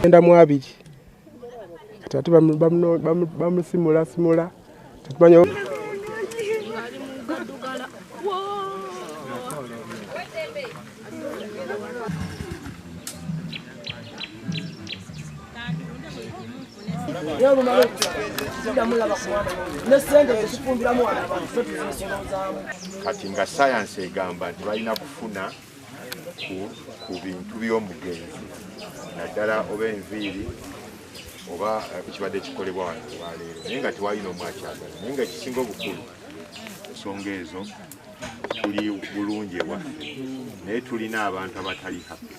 Enda mu abiri kati ate bamusimula simula tetumanya. Kati nga sayansi egamba nti balina kufuna ku bintu by'omugenzi naddala oba enviiri oba ekibadde kikolebwa wano olwaleero, naye nga tewalina omu akyagala. Naye nga ekisinga obukulu ensonga ezo tuli bulungi ewaffe, naye tulina abantu abatali happy.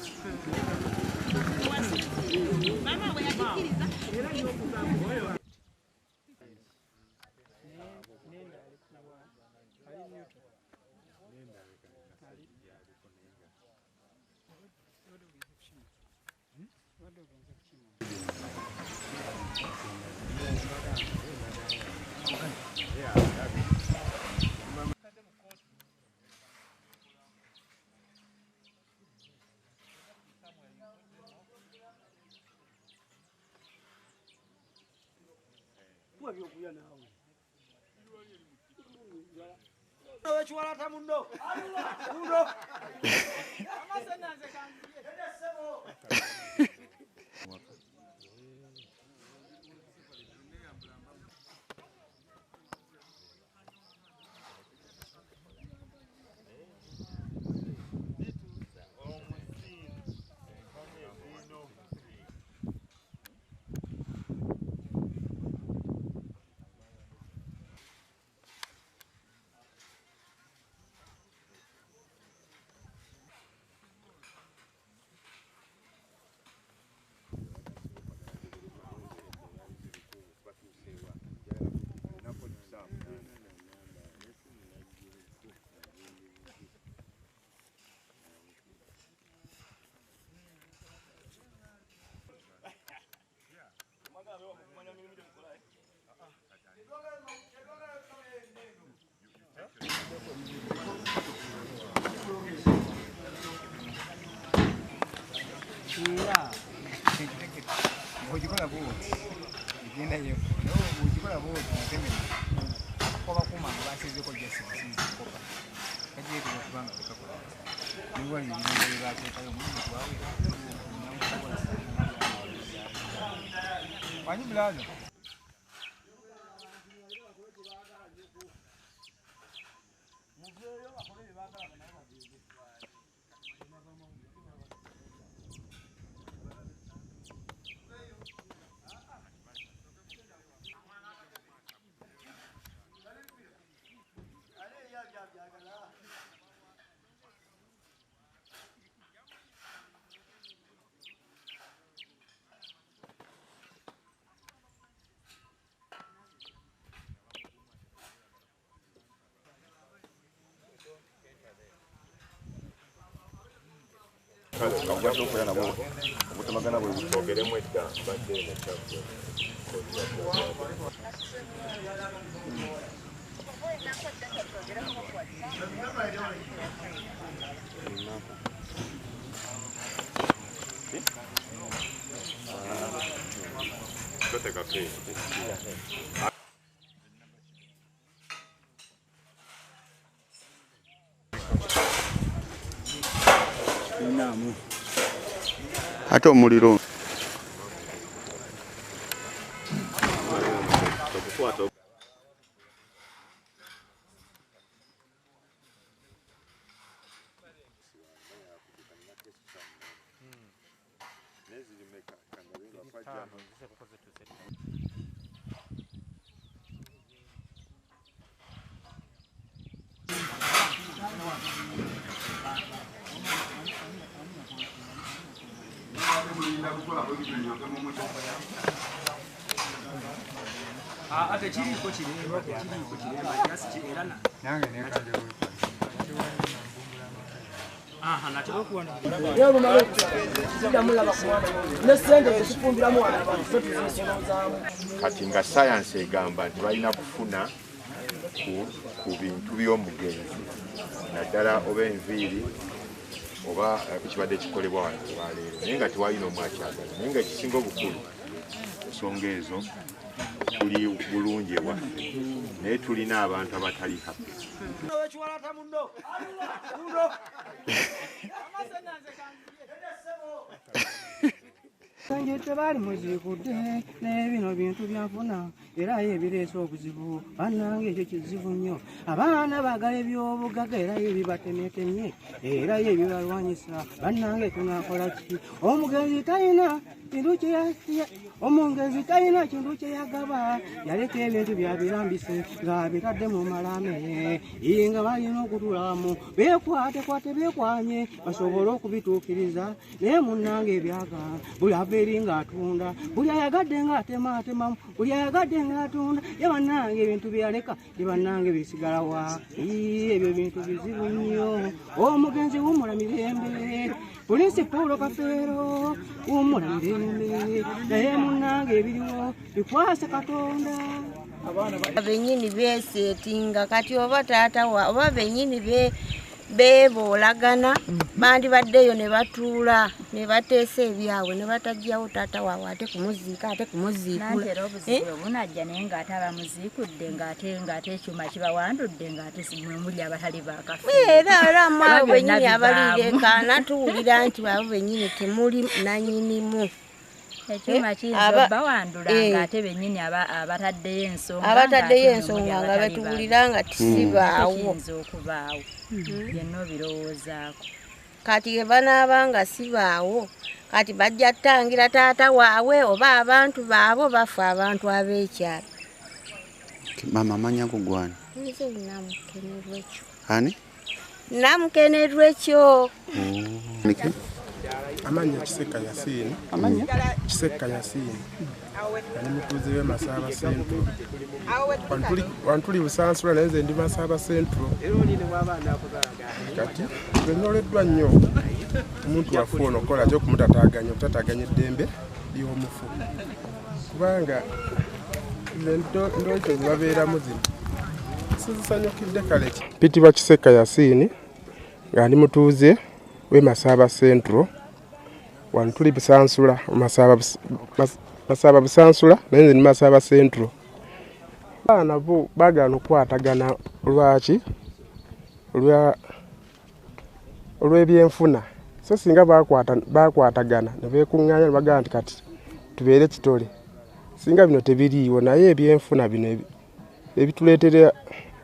Ate omuliro Kati nga sayansi egamba nti balina kufuna ku bintu by'omugenzi naddala oba enviiri oba ekibadde kikolebwa wano olwaleero, naye nga tewali n'omu akyagala. Naye nga ekisinga obukulu ensonga ezo tuli bulungi ewaffe, naye tulina abantu abatali happy. Nje tebali muzikudde naye bino bintu byanfuna era ebireese obuzibu. Bannange ekyo kizibu nnyo. Abaana baagala ebyobugagga era ebibatemyetemye era ebibalwanyisa. Bannange tunaakola ki? Omugenzi talina kintu omugenzi talina kintu kye yagaba, yaleka ebintu byabirambise ng'abitadde mu malame nga balina okutuulamu beekwatekwate beekwanye basobole okubituukiriza. Naye munnange ebyaga buli ava eri ng'atunda, buli ayagadde ng'atemaatemamu, buli ayagadde ng'atunda. Ye bannange ebintu byeyaleka ye bannange bisigalawa. Ebyo bintu bizibu nnyo. Omugenzi wummula mirembe, Pulinsi Paulo Kafeero wummula mirembe. Naye munnange ebiriwo bikwase Katonda. Bennyini beeseetinga kati oba taata wa oba bennyini beeboolagana bandibaddeyo ne batuula ne bateesa ebyabwe ne bataggyawo taata waabwe ate kumuziika ate kumuziikula. Nantera obuzibu bunajja naye ng'ate abamuziikudde ng'ate ekyuma kibawandudde ng'ate mwe muli abatali bakafe. Era mu abo bennyini abaliirekaana tuwulira nti abo bennyini temuli nannyinimu. Ekyuma kiyinza obbawandula ng'ate bennyini abataddeyo ensonga abataddeyo ensonga nga betuwulira nga tisibaawo. Kiyinza okubaawo byonna obirowoozaako. Kati bwe banaaba nga sibaawo kati bajja ttangira taata waabwe oba abantu baabo bafe abantu ab'ekyalo. Maama amanya go gwani? Nze Namukenerwekyo. Ani? Namukenerwekyo. Amanya Kiseka Yasini. Amanya? Kiseka Yasini. Ani mutuuze we Masaba Central. Wantuli Busansula naye nze ndi Masaba Central. Kati nyoleddwa nnyo omuntu waffe ono okukola ki okumutataaganya okutataaganya eddembe ly'omufu, kubanga ndooto zebabeeramu zino sizisanyukidde. Kale mpitibwa Kiseka Yasini nga ndi mutuuze we Masaba Central. Wano tuli Busansula, Masaba Busansula naye nze ndi Masaba Central. Abaana bo baagaana okukwatagana lwaki? Olw'ebyenfuna. So singa bakwatagana ne beekuŋŋaanya ne bagamba nti kati tubeere kitole, singa bino tebiriiwo. Naye ebyenfuna bino ebituleetera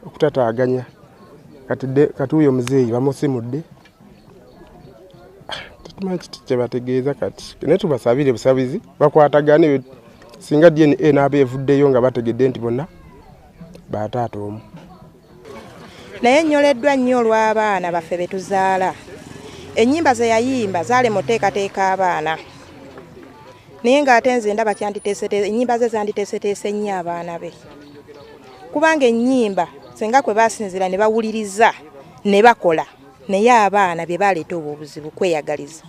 okutataaganya. Kati oyo muzeeyi bamusimudde, tetumanyi kiti kye bategeeza kati. Naye tubasabire busabizi bakwatagane, singa DNA n'aba evuddeyo nga bategedde nti bonna bataata omu. Naye nnyoleddwa nnyo olw'abaana baffe be tuzaala. Ennyimba ze yayimba zaalema oteekateeka abaana, naye ng'ate nze ndaba ennyimba ze zanditeeseteese nnyo abaana be, kubanga ennyimba singa kwe baasinziira ne bawuliriza ne bakola. Naye abaana bye baleeta obwo obuzibu kweyagaliza,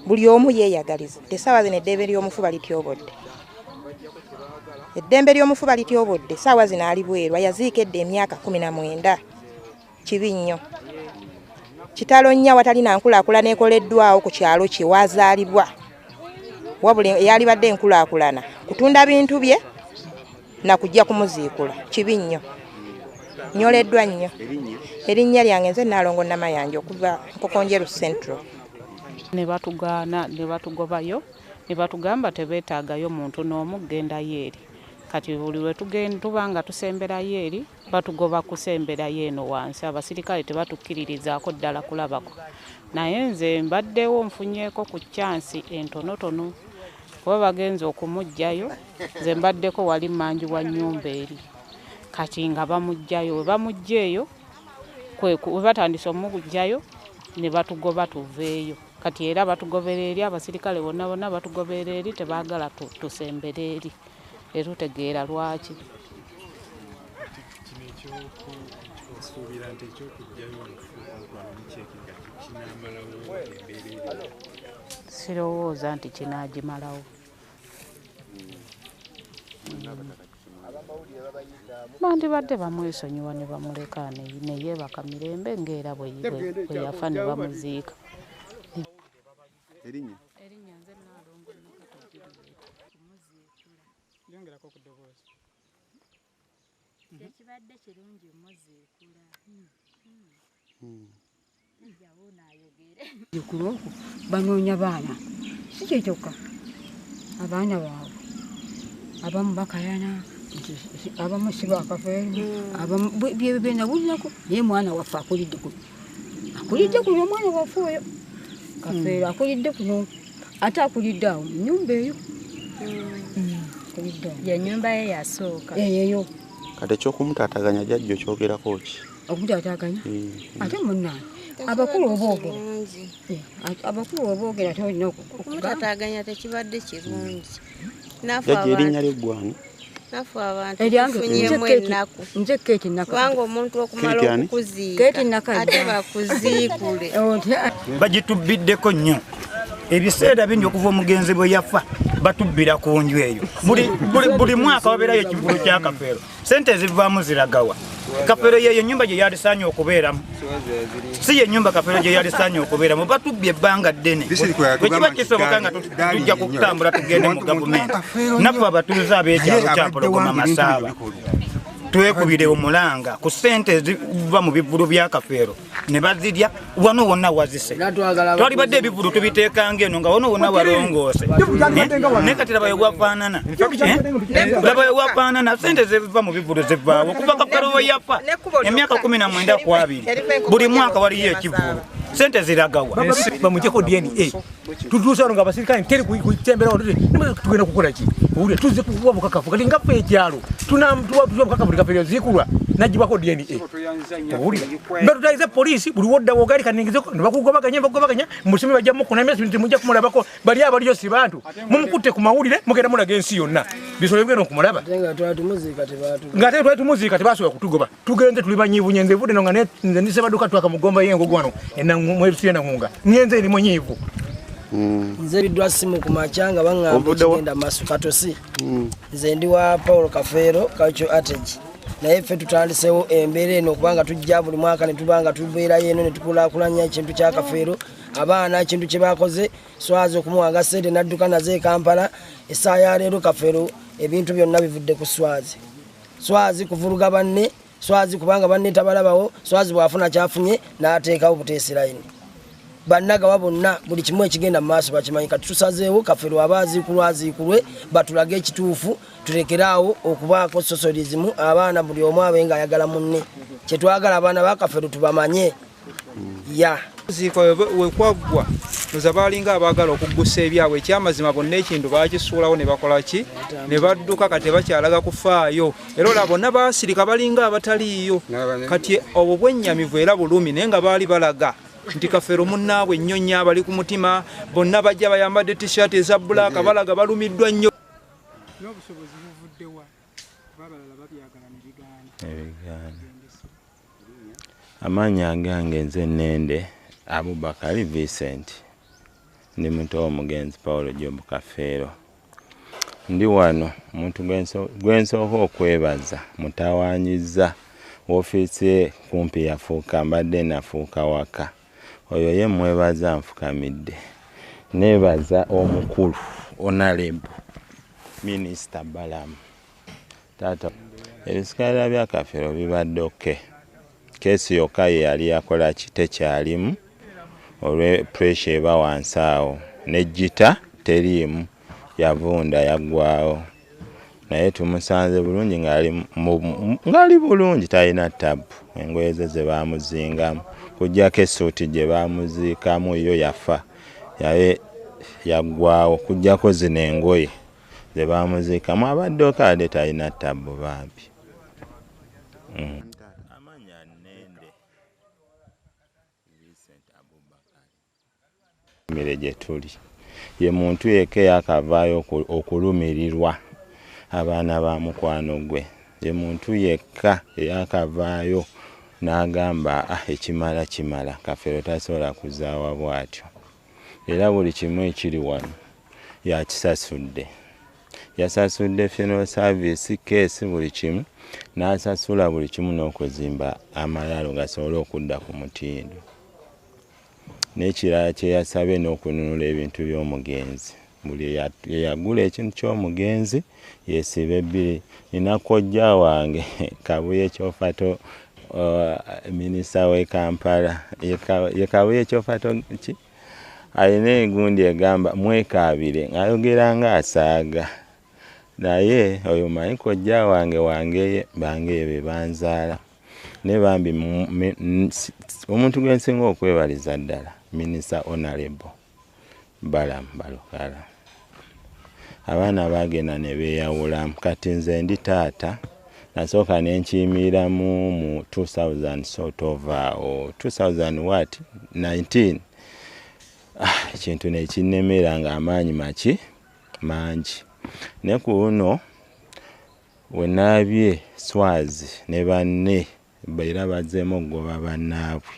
buli omu yeeyagaliza. Essaawa zino eddembe ly'omufu balityobodde, eddembe ly'omufu balityobodde. Essaawa zino ali bweru, yaziika edda emyaka 19. Kibi nnyo, kitalo nnyo awatali na nkulaakulana ekoleddwawo ku kyalo kye waazaalibwa. Wabula eyalibadde enkulaakulana kutunda bintu bye na kujja kumuziikula. Kibi nnyo, nyoleddwa nnyo. Erinnya lyange nze Nnaalongo Namayanja okuva Nkokonjeru Central. Ne batugaana ne batugobayo ne batugamba tebeetaagayo muntu n'omu kugendayo eri. Kati buli lwe tuba nga tusemberayo eri batugoba kusemberayo eno wansi. Abasirikale tebatukkiririzaako ddala kulabako. Naye nze mbaddewo nfunyeeko ku kyansi entonotono kuba bagenze okumuggyayo. Nze mbaddeko wali mmanju wa nnyumba eri. Kati nga bamuggyayo, we bamuggya eyo we batandise omuggyayo ne batugoba tuveeyo. Kati era batugobera eri, abasirikale bonna bonna batugobera eri, tebaagala tusembere eri. Tetutegeera lwaki. Sirowooza nti kinaagimalawo. Bandibadde bamwesonyiwa ne bamuleka ne yeebaka mirembe ng'era bwe yafa ne bamuziika. Erinnya? Erinnya nze Nnaalongo Nakato Juliet. Yongerako ku ddoboozi. Tekibadde kirungi muziikula. Jjawo naayogere. Kulwoku banoonya baana, si kye kyokka, abaana baabwe abamu bakayana, abamu si bakafeero, abamu byebyo bye nawulirako, naye mwana waffe akulidde kuno, akulidde kuno omwana waffe oyo Kafeero akulidde kuno, ate akulidde awo mu nnyumba eyo. Akulidde awo. Ye nnyumba ye yasooka. Eyo. Kati eky'okumutaataganya jjajja okyogerako ki? Okumutaataganya? Ate munnange abakulu oboogera. Abakulu oboogera ate olina okumutaataganya tekibadde kirungi. Jjajja erinnya ly'eggwanga? Naffe abantu tufunyemu ennaku. Nze Keeti Nakadde. Kubanga omuntu okumala okukuziika ate bakuziikule. Bagitubbiddeko nnyo. Ebiseera bingi okuva omugenzi bwe yafa batubbira ku nju eyo. Buli mwaka wabeerayo ekivvulu kya Kafeero. Ssente ezivaamu ziragawa. Kafeero yeeyo ennyumba gye yalisaanye okubeeramu. Si ye nnyumba Kafeero gye yalisaanye okubeeramu. Batubbye ebbanga ddene. Bwe kiba kisoboka nga tujja kutambula tugende mu gavumenti. Naffe abatuuze ab'ekyalo kya Mpologoma Masaaba twekubire omulanga ku ssente eziva mu bivvulu bya Kafeero ne bazirya wano wonna wazise. Twalibadde ebivvulu tubiteekanga eno nga wano wonna walongoose. Naye kati laba wewafaanana. Laba wewafaanana ssente ziva mu bivvulu zivaawo okuva Kafeero we yafa emyaka 19 ku 20 buli mwaka waliyo ekivvulu. Ssente ziragawa. Bamuggyeko DNA. Tutuuse wano nga abasirikale teri kutembera wano tugenda kukola ki? Owulira tuzze kuwa bukakafu kati nga ffe ekyalo tuwa bukakafu buli Kafeero ziikulwa n'aggyibwako DNA. Owulira mba tutayize poliisi buli wodda w'ogaali kaningizeko ne bakugobaganya bakugobaganya musime bajja mukunamya temujja kumulabako bali abaliyo si bantu mumukutte ku mawulire mugenda mulaga ensi yonna bisolo bigenda okumulaba. Ng'ate twali tumuziika tebasobola kutugoba tugenze tuli banyiivu nyenze evudde eno nga nze ndi Ssebaduka twaka mu ggomba y'engogo wano mwebisiye Namunga ngenze eri munyiivu. Nze biddwa simu ku makya nga baŋŋamba ekigenda maaso Katosi. Nze ndi wa Paul Kafeero Cultural Artage. Naye ffe tutandisewo embeera eno kubanga tujja buli mwaka ne tuba nga tubeerayo eno ne tukulaakulanya ekintu kya Kafeero. Abaana ekintu kye bakoze Swazi okumuwanga ssente n'adduka nazo e Kampala. Essaawa ya leero Kafeero ebintu byonna bivudde ku Swazi. Swazi kuvuluga banne, Swazi kubanga banne tabalabawo, Swazi bw'afuna ky'afunye n'ateekawo buteesi layini. Bannagawa bonna buli kimu ekigenda mu maaso bakimanyi. Kati tusazeewo Kafeero aba aziikulwa aziikulwe batulage ekituufu tulekeraawo okubaako socialism abaana buli omu abe ng'ayagala munne. Kye twagala abaana ba Kafeero tubamanye. Ya. Ziiko we kwaggwa nza baalinga abaagala okuggusa ebyabwe ekyamazima bonna ekintu baakisuulawo ne bakola ki ne badduka kati tebakyalaga kufaayo era olaba bonna baasirika balinga abataliiyo kati obwo bwennyamivu era bulumi naye nga baali balaga nti Kafeero munnaabwe nnyo nnyo abali ku mutima bonna bajja bayambadde t-shirt eza bbulaaka balaga balumiddwa nnyo. N'obusobozi buvudde wa? Kuba abalala babyagala ne bigaana. Ebigaana. Amannya agange nze Nnende Abubakari Vincent. Ndi muto w'omugenzi Paul Job Kafeero. Ndi wano omuntu gwe nsooka okwebaza mutawaanyizza woofiisi ye kumpi yafuuka mbadde nafuuka waka. Oyo ye mwebaza nfukamidde. Neebaza omukulu Honorable Minisita Balamu. Taata ebisigalira bya Kafeero bibadde okay. Keesi yokka ye yali yakola ki tekyalimu olwe pressure eba wansi awo n'ejjita teriimu yavunda yaggwawo naye tumusanze bulungi ng'ali bulungi talina ttabu engoye ze ze baamuzingamu kuggyako essuuti gye baamuziikamu yo yafa yaye yaggwawo kuggyako zino engoye ze baamuziikamu abadde okaadde talina ttabu bambi. Amannya Nnende Vincent Abubakari. Mmere gye tuli ye muntu yekka eyakavaayo okulumirirwa abaana ba mukwano gwe ye muntu yekka eyakavaayo n'agamba ekimala kimala Kafeero tasobola kuzaawa bw'atyo era buli kimu ekiri wano yakisasudde Yasasudde funeral service, case, buli kimu, n'asasula buli kimu n'okuzimba amalaalo gasobole okudda ku mutindo. N'ekirala kye yasabye n'okununula ebintu by'omugenzi. Buli eyagula ekintu ky'omugenzi yeesibe bbiri. Nina kojja wange Kabuye Kyofato, minisita w'e Kampala, ye Kabuye Kyofato ki? Alina egundi egamba mwekaabire, ng'ayogera ng'asaaga. Naye oyo manyi kojja wange wangeye, bangeye be banzaala. Ne bambi omuntu gwe nsinga okwebaliza ddala Minisita Honorable Balaam Barugahara. Abaana baagenda ne beeyawulamu. Kati nze ndi taata, nasooka ne nkiyimiriramu mu 2000 sort of, 2000 what? 19. Ekintu ne kinnemera ng'amaanyi maki mangi. Ne ku luno we naabye Swazi ne banne era bazzeemu okugoba bannaabwe,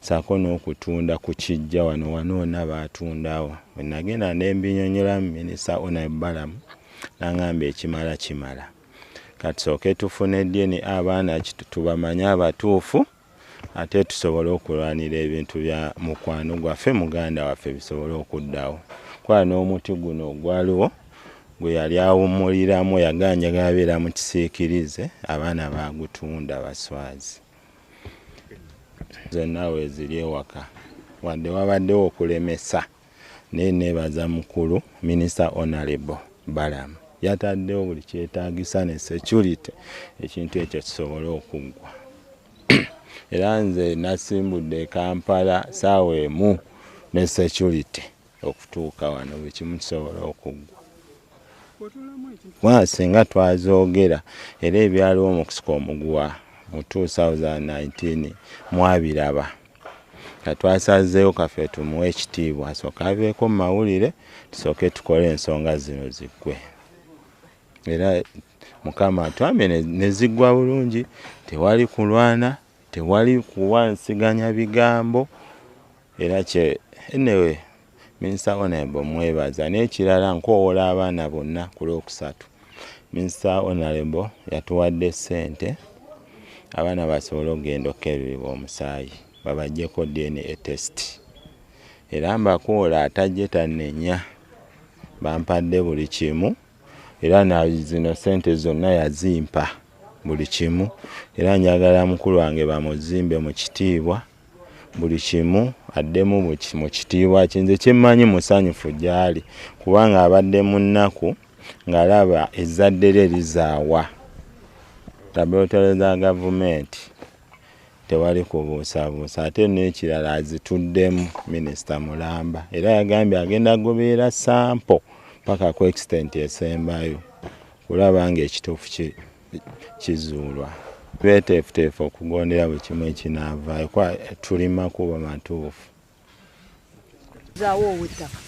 ssaako n'okutunda ku kijja wano wano wonna baatundawo. Bwe nagenda ne mbinnyonnyolamu Minisita Honorable Balaam n'angamba ekimala kimala. Kati tusooke tufune DNA abaana tubamanye abatuufu, ate tusobole okulwanira ebintu bya mukwano gwaffe muganda waffe bisobole okuddawo. Kuba n'omuti guno ogwaliwo gwe yali awummuliramu yaganja gabeera mu kisiikirize, abaana baagutunda Baswazi. Zonna we ziri ewaka, wadde wabaddewo okulemesa, naye neebaza mukulu Minisita Honorable Balaam. Yataddewo buli kyetaagisa ne security ekintu ekyo kisobole okuggwa. Era nze nasimbudde e Kampala ssaawa emu ne security okutuuka wano buli kimu kisobole okuggwa. Kubanga singa twazoogera era ebyaliwo mu kusika omuguwa mu 2019 mwabiraba. Nga twasazeewo kaffe tumuwe ekitiibwa asooke aveeko mu mawulire tusooke tukole ensonga zino ziggwe. Era Mukama atwambe ne ziggwa bulungi, tewali kulwana, tewali kuwansiganya bigambo. Era kye anyway Minisita Honorable mwebaza. N'ekirala nkoowola abaana bonna ku Lwokusatu. Minisita Honorable yatuwadde ssente abaana basobole okugenda okukeberebwa omusaayi babaggyeko DNA test. Era mbakoola atajje tannenya, bampadde buli kimu era na zino ssente zonna yazimpa buli kimu. Era njagala mukulu wange bamuzimbe mu kitiibwa buli kimu, addemu mu kitiibwa kye. Nze kye mmanyi musanyufu gy'ali, kubanga abadde mu nnaku ng'alaba ezzadde lye lizaawa. Laboratory za gavumenti tewali kubuusabuusa. Ate n'ekirala azituddemu Minisita mulamba, era yagambye agenda kugoberera sample paka ku extent esembayo kulaba ng'ekituufu kizuulwa. Beeteefuteefu okugondera buli kimu ekinaavaayo, kuba tuli makubo matuufu. Zaawo ow'ettaka.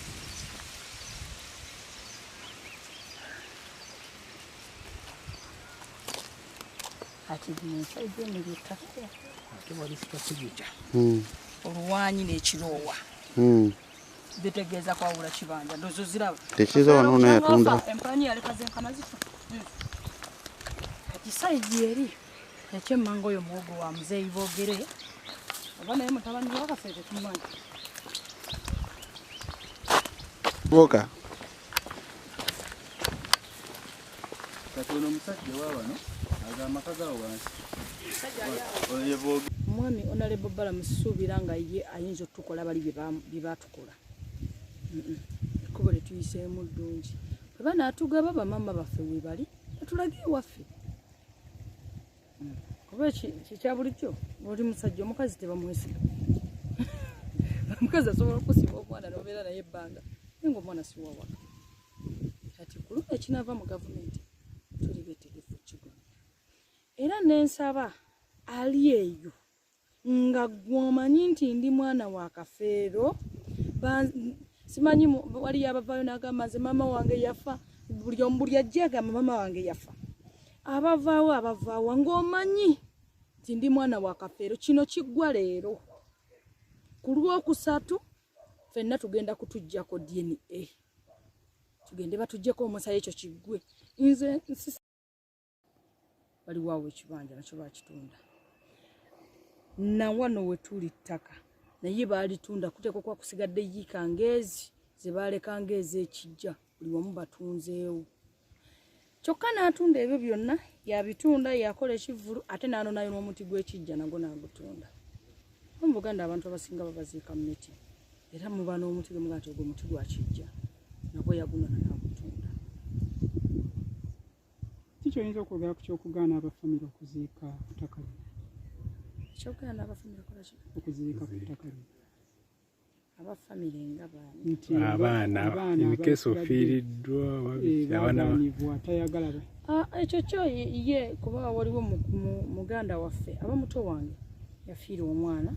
Ati ensajja eno ly'ettaka. Ate wali sitasigita. Oluwaanyi n'ekiroowa. Bitegeeza kwawula kibanja. Ndowooza oziraba. Tekiza wano ono yatunda. Empanyi yaleka zenkana zityo. Kati sayidi eri ekyemmanga oyo muwogo wa muzeeyi boogere oba naye mutabani wa Kafeero tetumanyi. Boka. Kati ono omusajja wa wano agamba amaka gaawo wansi. Omwami Honorable Balaam suubira nga ye ayinza otukola bali bye baatukola. Ekkubo lye tuyiseemu ddungi. Bwe banaatugaba bamaama baffe we bali, batulage ewaffe. Kuba kikya bulijjo oli musajja omukazi tebamwesiga. Omukazi asobola okusiba omwana n'obeera naye ebbanga, naye ng'omwana si wa waka. Kati ku luno ekinaava mu gavumenti tuli beetegefu okukigumira. Era ne nsaba ali eyo nga gw'omanyi nti ndi mwana wa Kafeero, simanyi waliyo abavaayo n'agamba nze maama wange yafa, buli omu buli ajja agamba maama wange yafa. Abavaawo abavaawo ng'omanyi nti ndi mwana wa Kafeero, kino kiggwa leero. Ku Lwokusatu ffenna tugenda kutuggyako DNA. Tugende batuggyeko omusaayi ekyo kiggwe. Nze bali waawo ekibanja nakyo bakitunda. Na wano we tuli ttaka naye baalitunda kuteekwa kuba kusigadde yiika ng'ezi ze baaleka ng'ez'ekijja buli wamu batunzeewo. Kyokka n'atunda ebyo byonna yabitunda yakola ekivvulu ate n'anonayo n'omuti gw'ekijja nagwo n'agutunda. Mu Buganda abantu abasinga babaziika mu miti era muba n'omuti gwe mugaa nti ogwo muti gwa kijja nagwo yagunona n'agutunda. Kiki oyinza okwogera ku ky'okugaana abafamire okuziika ku ttaka lino? Ekyokugaana abafamire kola ki? Okuziika ku ttaka lino. Abafamire nga baani? Abaana emikesa ofiiriddwa abaana tayagala. Ekyo kyo ye kuba waliwo muganda waffe aba muto wange yafiirwa omwana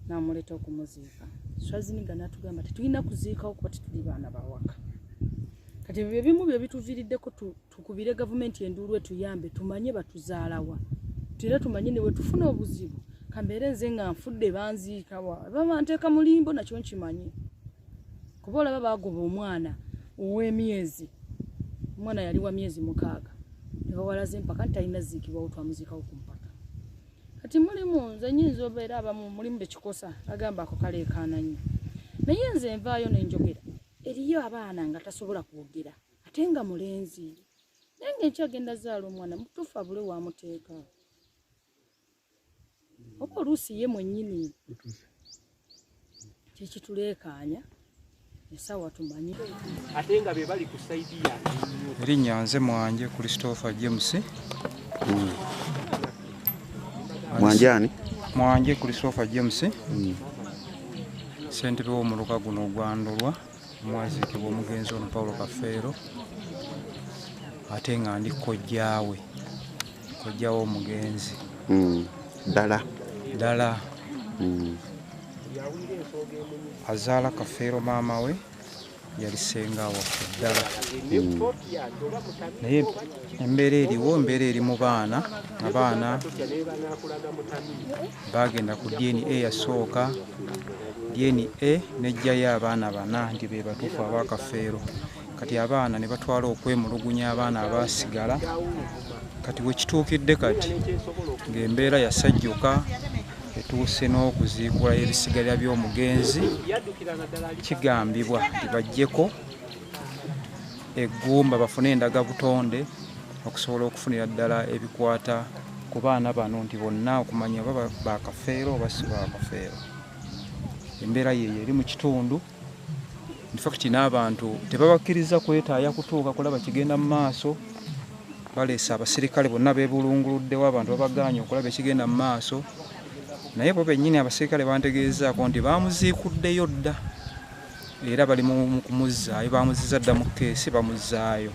n'amuleeta okumuziika. Swaziniga n'atugamba tetulina kuziikawo kuba tetuli baana bawaka. Kati ebyo ebimu bye bituviiriddeko tukubire gavumenti enduulu etuyambe tumanye batuzaalawa. Era tumanye ne we tufuna obuzibu kambeere nze nga nfudde banziikawa babanteeka mu limbo nakyo nkimanyi. Kuba olaba baagoba omwana ow'emyezi, omwana yali wa myezi 6 ne bawalaza empaka nti talina ziikibwawo twamuziikawo ku mpaka. Kati mulimu nze nnyinza obeera abamu mulimu bekikosa agamba ako kaleekaana nnyo, naye nze nvaayo ne njogera. Eriyo abaana nga tasobola kwogera ate nga mulenzi, naye ng'enkyagenda zaala omwana mutuufu abule wamuteeka oba oluusi ye mwennyini kyekituleekaanya essaawa tumanye. Ate nga be bali ku sayidi yange. Erinnya nze Mwanje Christopher James. Mwanje ani? Mwanje Christopher James. Ssentebe w'omuluka guno ogwandulwa omwaziikibwa omugenzi ono Paulo Kafeero, ate nga ndi kojjaawe, kojjaawe omugenzi. Ddala. Ddala. Azaala Kafeero maama we yali ssenga waffe ddala. Naye embeera eriwo, embeera eri mu baana, abaana baagenda ku DNA yasooka, DNA n'eggyayo abaana 4 nti be batuufu aba Kafeero. Kati abaana ne batwala okwemulugunya abaana abaasigala. Kati we kituukidde kati ng'embeera yasajjuka etuuse n'okuziikula ebisigalira by'omugenzi, kigambibwa nti baggyeko eggumba bafune endagabutonde okusobola okufunira ddala ebikwata ku baana bano nti bonna okumanya oba ba Kafeero oba si ba Kafeero. Embeera yeeyo eri mu kitundu. In fact n'abantu tebabakkiriza kwetaaya kutuuka kulaba kigenda mu maaso. Baleese abasirikale bonna beebulunguluddewo, abantu babagaanye okulaba ekigenda mu maaso. Naye bo bennyini abasirikale bantegeezaako nti baamuziikuddeyo dda era bali mu kumuzzaayo, baamuzizza dda mu keesi bamuzzaayo.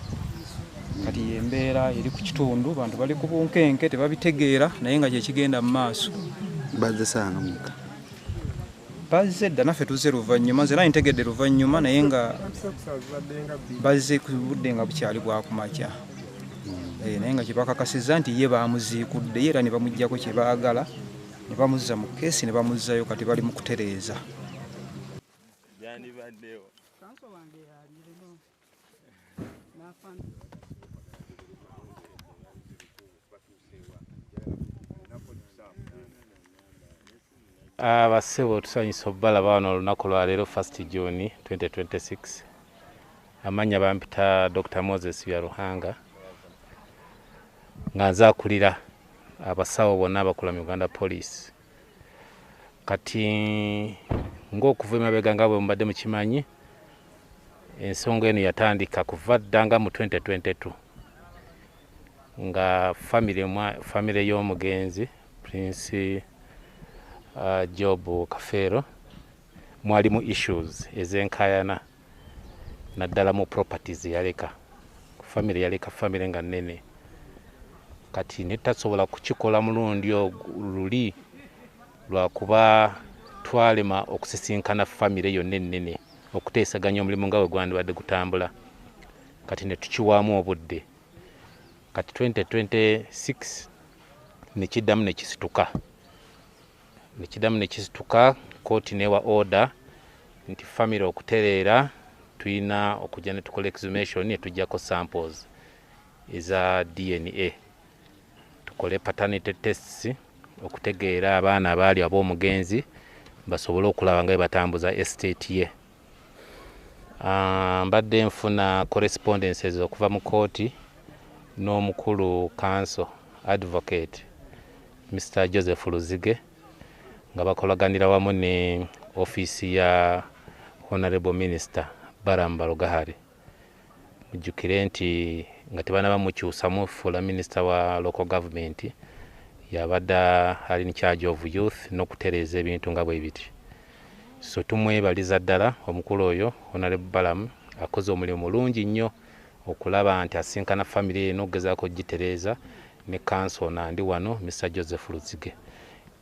Kati embeera eri ku kitundu, bantu bali ku bunkenke tebabitegeera naye nga kyekigenda mu maaso. Bazze saana muka? Bazze dda, naffe tuzze luvannyuma, nze naye ntegedde luvannyuma naye nga bazze ku budde nga bukyali bwa kumakya. Naye nga kyebakakasizza nti ye baamuziikuddeyo era ne bamuggyako kye baagala ne bamuzza mu keesi ne bamuzzayo, kati bali mu kutereeza. Abassebo tusanyusa obbalaba wano olunaku lwaleero 1 June 2026. Amannya bampita Dr. Moses Byaruhanga nga nze akulira abasawo bonna abakola mu Uganda Police. Kati ng'okuva emabega nga bwe mubadde mukimanyi, ensonga eno yatandika kuva dda nga mu 2022 nga famire y'omugenzi Prince Job Kafeero mwalimu issues ez'enkaayana naddala mu properties yaleka. Famire yaleka famire nga nnene, kati ne tasobola kukikola mulundi luli lwakuba twalema okusisinkana famire yonna ennene okuteesaganya omulimu nga bwe gwandibadde gutambula. Kati ne tukiwaamu obudde, kati 2026 ne kiddamu ne kisituka, ne kiddamu ne kisituka. Kooti newa order nti famire okutereera Tulina okujja ne tukola exhumation ne tuggyako samples eza DNA, tukole paternity tests okutegeera abaana abaali ab'omugenzi, basobole okulaba nga bwe batambuza estate ye. Mbadde nfuna correspondences okuva mu kooti n'omukulu counsel advocate Mr Joseph Luzige, nga bakolaganira wamu ne ofiisi ya Honorable Minister Balaam Barugahare. Mujjukire nti nga tebanaba mukyusamu fuula minisita wa local government, yabadde ali in charge of youth n'okutereeza ebintu nga bwe biti. So tumwebaliza ddala omukulu oyo Honorable Balaam, akoze omulimu mulungi nnyo okulaba nti asinkana famire eno okugezaako okugitereeza ne counsel nandi wano Mr Joseph Luzige.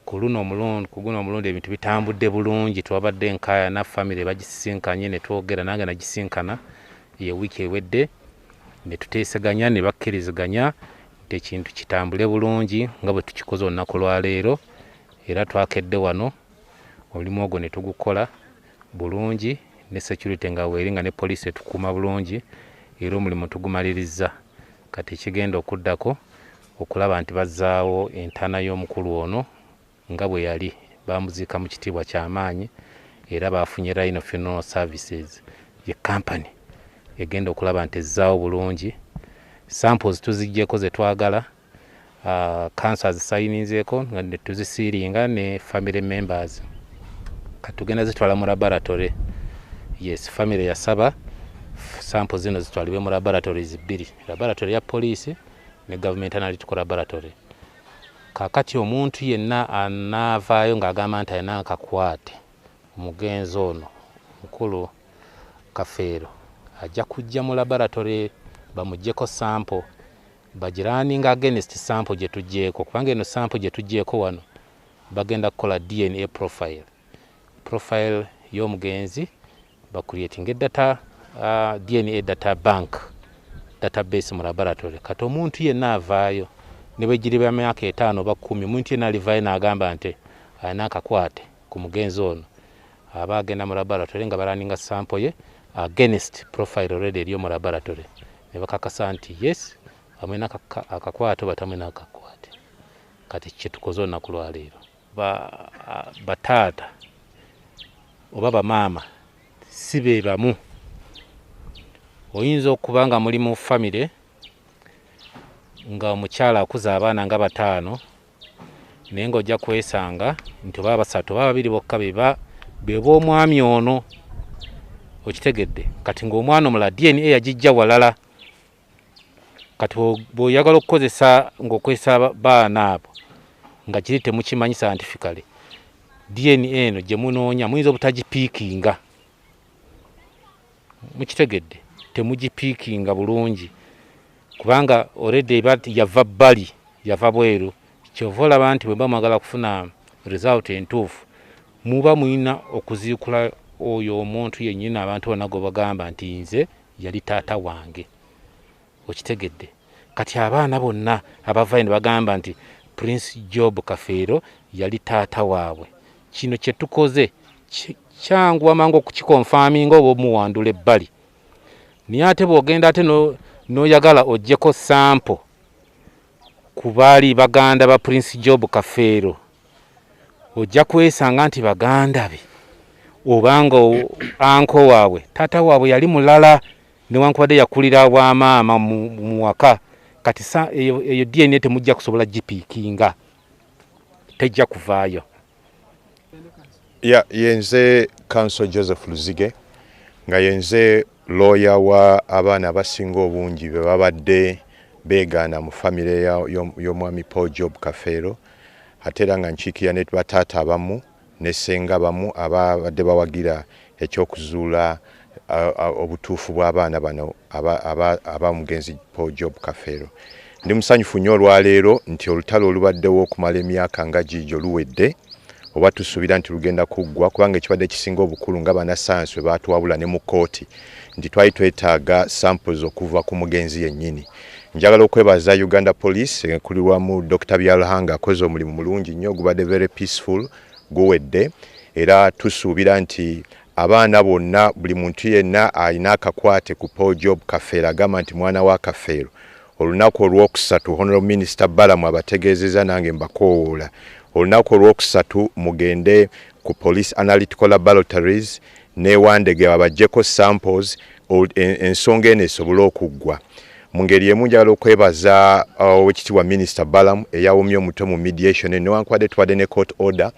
Ku luno omulundi, ku guno omulundi ebintu bitambudde bulungi, twabadde nkaayana, famire bagisisinkanye ne twogera, nange nagisinkana ye wiiki ewedde ne tuteeseganya ne bakkiriziganya nti ekintu kitambule bulungi nga bwe tukikoze olunaku lwaleero. Era twakedde wano omulimu ogwo ne tugukola bulungi ne security nga weeri, nga ne poliisi etukuuma bulungi, era omulimu tugumalirizza. Kati ekigenda okuddako okulaba nti bazzaawo entaana y'omukulu ono nga bwe yali, bamuziika mu kitiibwa ky'amaanyi, era bafunye Rhino Funeral Services ye company egenda okulaba nti ezzaawo bulungi. Samples tuziggyeko ze twagala, counsel azisayininzeeko nga ne tuzisiiringa ne family members. Kati tugenda zitwala mu laboratory. Yes, family yasaba samples zino zitwalibwe mu laboratories bbiri, laboratory ya poliisi ne government analytical laboratory. Kaakati omuntu yenna anaavaayo ng'agamba nti alina akakwate omugenzi ono mukulu Kafeero, ajja kujja mu laboratory bamuggyeko sample, bagirunninga against sample gye tuggyeeko, kubanga eno sample gye tuggyeeko wano bagenda kukola DNA profile y'omugenzi, bacreatinga data, DNA data bank, database mu laboratory. Kati omuntu yenna avaayo ne bwe giriba myaka 5 oba 10, omuntu yenna alivaayo n'agamba nti alina akakwate ku mugenzi ono, aba agenda mu laboratory nga barunninga sample ye against profile already eriyo mu laboratory, ne bakakasa nti yes, amwena akakwate oba tamwena akakwate. Kati kye tukoze olunaku lwaleero, bataata oba bamaama si be bamu. Oyinza okuba nga muli mu famire nga omukyala akuza abaana nga 5, naye ng'ojja kwesanga nti oba 3 oba 2 bokka be b'omwami ono, okitegedde. Kati ng'omwana omulala DNA yagijja walala. Kati bw'oyagala okukozesa ng'okozesa baana abo nga kiri temukimanyi scientifically, DNA eno gye munoonya muyinza obutagipiikinga, mukitegedde, temugipiikinga bulungi kubanga already eba yava bbali, yava bweru. Kyova olaba nti bwe muba mwagala kufuna result entuufu, muba mulina okuziikula oyo omuntu yennyini abantu bonna gwe bagamba nti nze yali taata wange, okitegedde. Kati abaana bonna abavaayo ne bagamba nti Prince Job Kafeero yali taata waabwe, kino kye tukoze kyanguwa mangu okukikonfaminga oba omuwandula ebbali. Naye ate bw'ogenda ate n'oyagala oggyeko sample ku baali baganda ba Prince Job Kafeero, ojja kwesanga nti baganda be obanga anko waabwe taata waabwe yali mulala, newankubadde yakulira wa maama mu waka. Kati eyo DNA temujja kusobola gipiikinga, tejja kuvaayo. Ya, yenze Counsel Joseph Luzige, nga yenze lawyer wa abaana abasinga obungi be babadde beegaana mu famire y'omwami Paul Job Kafeero, ate era nga nkiikirira ne bataata abamu ne ssenga bamu ababadde bawagira ekyokuzuula obutuufu bw'abaana bano abamugenzi Paul Job Kafeero. Ndi musanyufu nnyo olwaleero nti olutalo olubaddewo okumala emyaka nga giigyo luwedde, oba tusuubira nti lugenda kuggwa, kubanga ekibadde kisinga obukulu nga bannasayansi bwe baatuwabula ne mu kkooti nti twali twetaaga samples okuva ku mugenzi yennyini. Njagala okwebaza Uganda Police ekulirwamu Dr. Byaruhanga, akoze omulimu mulungi nnyo, gubadde very peaceful, guwedde, era tusuubira nti Abaana bonna, buli muntu yenna alina akakwate ku Paul Job Kafeero agamba nti mwana wa Kafeero, olunaku olwokusatu, Honorable Minister Balamu abategeezeza, nange mbakoowoola, olunaku olwokusatu mugende ku Police Analytical Laboratories n'e Wandegeya babaggyeko samples, ensonga eno esobole okuggwa. Mu ngeri emu njagala okwebaza Owekitiibwa Minisita Balamu eyawomye omutwe mu mediation. Newankubadde tubadde ne court order,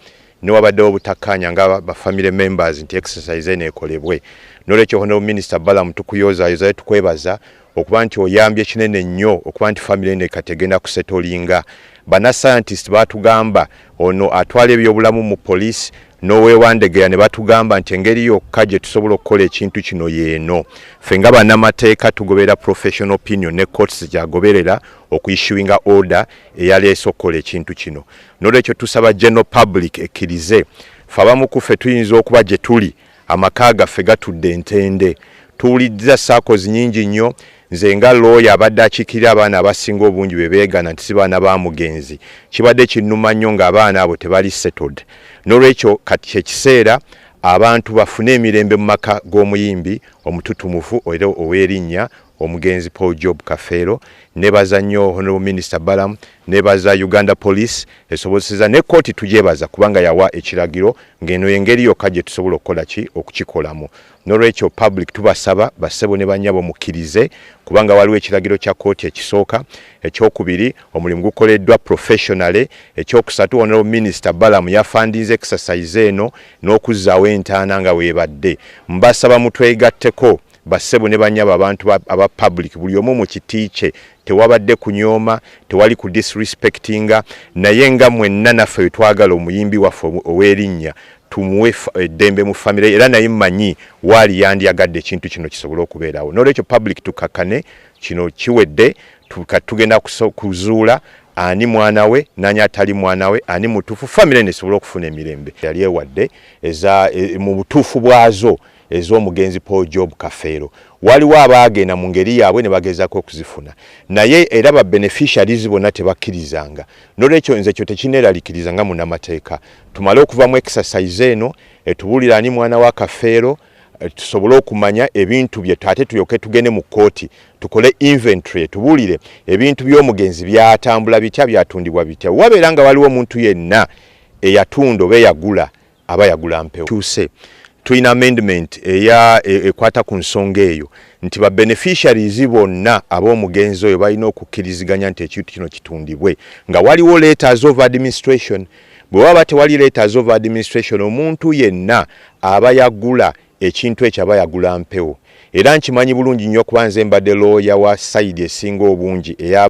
newabaddewo obutakkaanya nga ba family members nti exercise eno ekolebwe. Nolwekyo, Honorable Minister Balamu, tukuyozaayozayo, tukwebaza okuba nti oyambye kinene nnyo okuba nti family eno kati egenda kusettlinga. Bannascientist batugamba, ono atwala ebyobulamu mu police n'ow'e Wandegeya, ne batugamba nti engeri yokka gye tusobola okukola ekintu kino yeeno. Ffe nga bannamateeka tugoberera professional opinion ne courts gyagoberera okuissuinga order eyaleese okukola ekintu kino. Nolwekyo tusaba general public ekkirize. Ffe abamu ku ffe tuyinza okuba gye tuli amaka gaffe gatudde entende, tuwuliriza saakos nyingi nnyo. Nze nga looya abadde akiikirira abaana abasinga obungi be beegana nti si baana ba mugenzi, kibadde kinnuma nnyo ng'abaana abo tebali settled. Nolwekyo kati kyekiseera abantu bafune emirembe mu maka g'omuyimbi omututumufu era ow'erinnya, omugenzi Paul Job Kafeero. Nebaza nnyo Honorable Minister Balamu, nebaza Uganda Police esobozeseza, ne kooti tugyebaza kubanga yawa ekiragiro ng'eno engeri yokka gye tusobola okukola ki okukikolamu. Nolwekyo public tubasaba, bassebo ne bannyabo, mukkirize kubanga waliwo ekiragiro kya kooti ekisooka. Ekyokubiri, omulimu gukoleddwa professionally. Ekyokusatu, Honorable Minister Balamu yafundinze exercise eno n'okuzzaawo entaana nga weebadde. Mbasaba mutwegatteko, bassebo ne bannyabo, abantu aba public, buli omu mu kiti kye. Tewabadde kunyooma, tewali ku disrespectinga, naye nga mwenna naffe wetwagala omuyimbi waffe ow'erinnya tumuwe eddembe mu famire, era naye mmanyi waali yandyagadde ekintu kino kisobole okubeerawo. Nolwekyo public tukakkane, kino kiwedde. Tugenda kuzuula ani mwana we nani atali mwana we, ani mutuufu, famire nesobole okufuna emirembe yali ewadde eza mu butuufu bwazo ez'omugenzi Paul Job Kafeero. Waliwo abaagenda mu ngeri yaabwe ne bagezaako okuzifuna, naye era ba beneficiaries bonna tebakkirizanga. Nolwekyo nze kyo tekineeralikiriza nga munnamateeka. Tumale okuva mu exercise eno etubuulira ani mwana wa Kafeero, tusobole okumanya ebintu bye, ate tulyoke tugende mu kkooti tukole inventory, tubuulire ebintu by'omugenzi byatambula bitya, byatundibwa bitya. Wabeera nga waliwo omuntu yenna eyatunda oba eyagula, aba yagula mpewo. Tuuse tulina amendment eya ekwata ku nsonga eyo nti ba beneficiaries bonna ab'omugenzi oyo balina okukkiriziganya nti ekintu kino kitundibwe nga waliwo letters of administration. Bwe waba tewali letters of administration, omuntu yenna aba yagula ekintu ekyo aba yagula mpewo. Era nkimanyi bulungi nnyo kuba nze mbadde looya wa side esinga obungi eya